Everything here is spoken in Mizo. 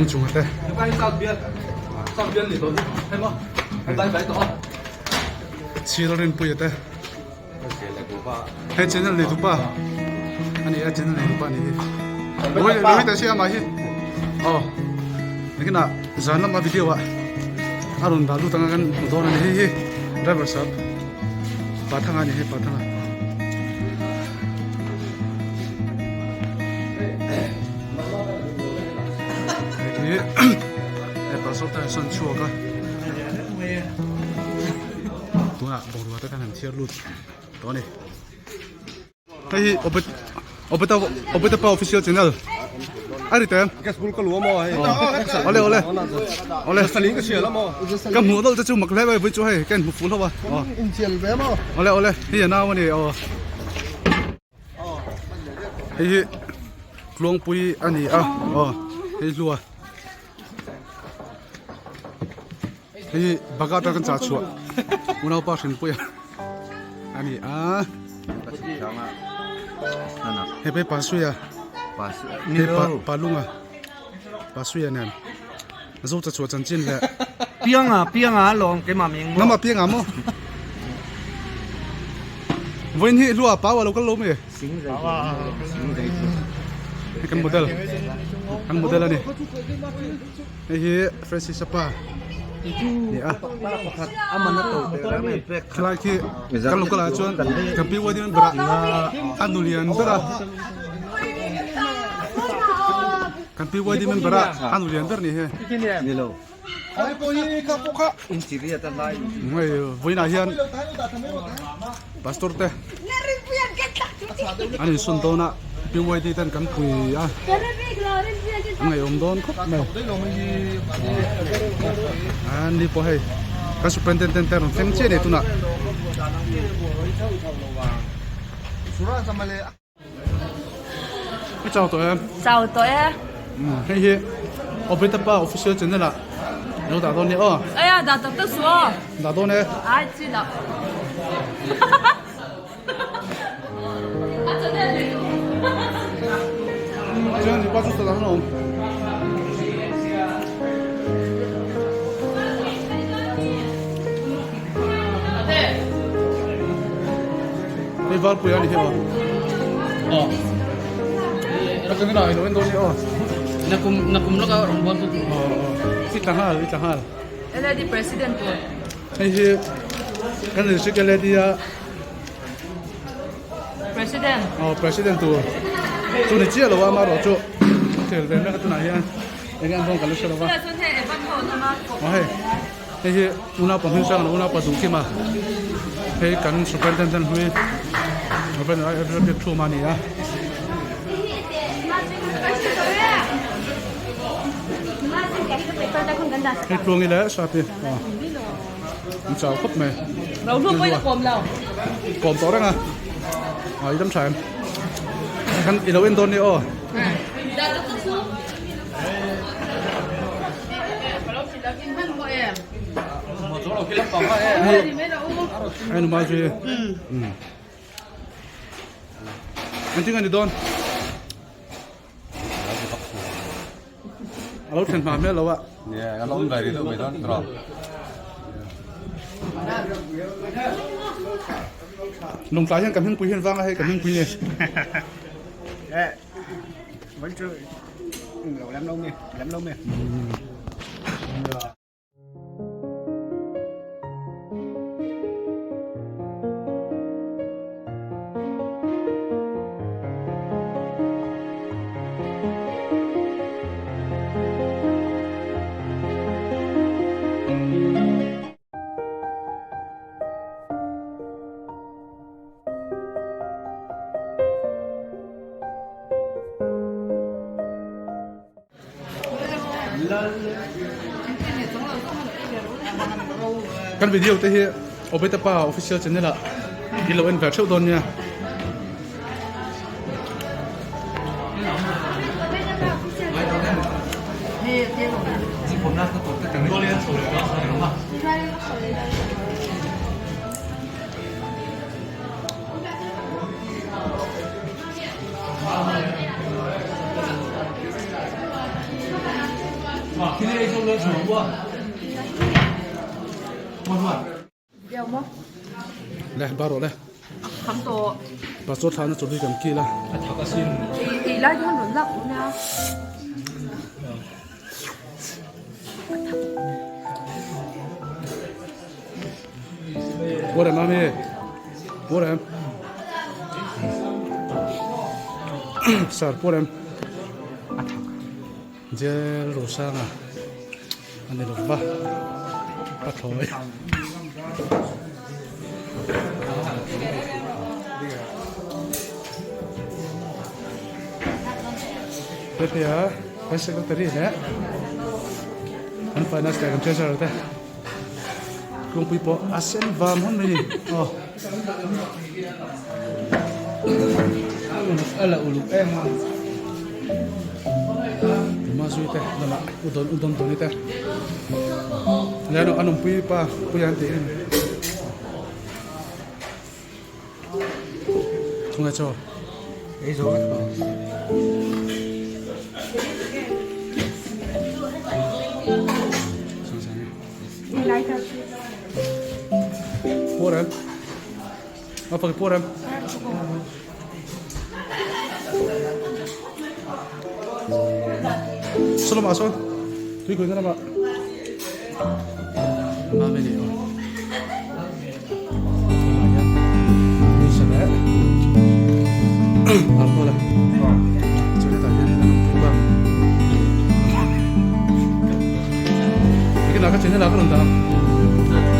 Tung chunga te. Chil rinpuia te. He channel nei tupa ani a channel nei tupa ani hi. Loi loi ta sia ma hi. Oh. Nikina zan lama video a a rawn dah lut anga kan hmu dawn ani hi hi driver sap pathanga ani hi pathanga. Hei hi he pastor te an sawn chhuak a. Tunah bungrua te khan han thiar lut tawh a ni. Hei hi Obet Obeta Obeta pa official channel a ri teh. Awle awle awle ka hmuh deuh te chu mak hle mai vui chu hei ka inhmu fuh hlauh a. Awle awle hei a nau a ni aw. Hei hi tluangpui a ni a aw hei hlua. Hei hi baga atang kan chah chhuah unaupa hrinpuia a ni a hei phei pasuia hei pa palunga pasuia nen zo cha chhuah chanchin leh pianga pianga alawm keimah mi engmaw nangmah pianga maw vawiin hi hlua pau a lo kal lo mi hei kan model kan model a ni. Hei hi Francis a pa ni a. Thalai khi kan local ah chuan kan pi uai ding berah a nu lian ber a. Kan pi uai ding berah a nu lian ber ni he. Hei vawiinah hian pastor te an insawn dawn a PYD ten kan pui a an ngaihawm dawn khawp mai an ni pawh hei kan superintendent te a rawn thleng chiah a ni tunah. I chau tawh em? Chau tawh e. Hei hi Obetapa official channel ah lo dah dawn nia aw. Aya dah tak tak su aw. Dah dawn e. Ai chi loh. A channel nei tu. Chuan ni pa chu salah an awm. Hei Valpui a ni hi aw. Aw. Ka channel ah ilo en dawn ni aw. Nakum nakum lawk a rawn bual tu tur. Aw aw. I tla nghal i tla nghal. LAD president tur. Hei hi kan district LAD a President. Aw president tur. Chu ni chiah lo a amaherawh chu khel ve mek a tunah hian enge an dawn kan la hre lo va. Tunah chuan hei Evan ho an awm a. Aw hei. Hei hi unaupa hming hrang leh unaupa duh kim a, hei kan superintendent hlui Rev Thuma a ni a. Hei tluangi leh Sapi aw an chau khawp mai. Kawm tawh reng a, i dam tha em? Kan i lo en dawn nia aw. Ai numa zui an ting ani dawn a lo thlen hma hmel lo a lungtlai hian ka hmingpui hian vang a hei ka hmingpui ni Kan video te hi Obetapa official channel ah i lo en ve theuh dawn nia. Le ba rawh le. Pastor thlana chaw hi kan kil a. Pawr em ami? Pawr em? Sir pawr em? Jail Rosanga a ni lo va pathlawi. Hetia kan secretary leh kan finance leh kan treasurer te kawngpui pawh a sen vam hawn mai a ni aw. A la uluk em a. Tuma zui te lamah u dawn u dawn dawn te leh an awmpui pa puia an tih em thungai chaw Ei zo vek tawh. Pawr em? A pakhat pawr em? Saw lamah sawn tui kawina lamah Mame ni aw. Tunah hian Misa leh alcohol a chuan hetah hian an awm thei bak. Ka channel ah ka rawn dah ang.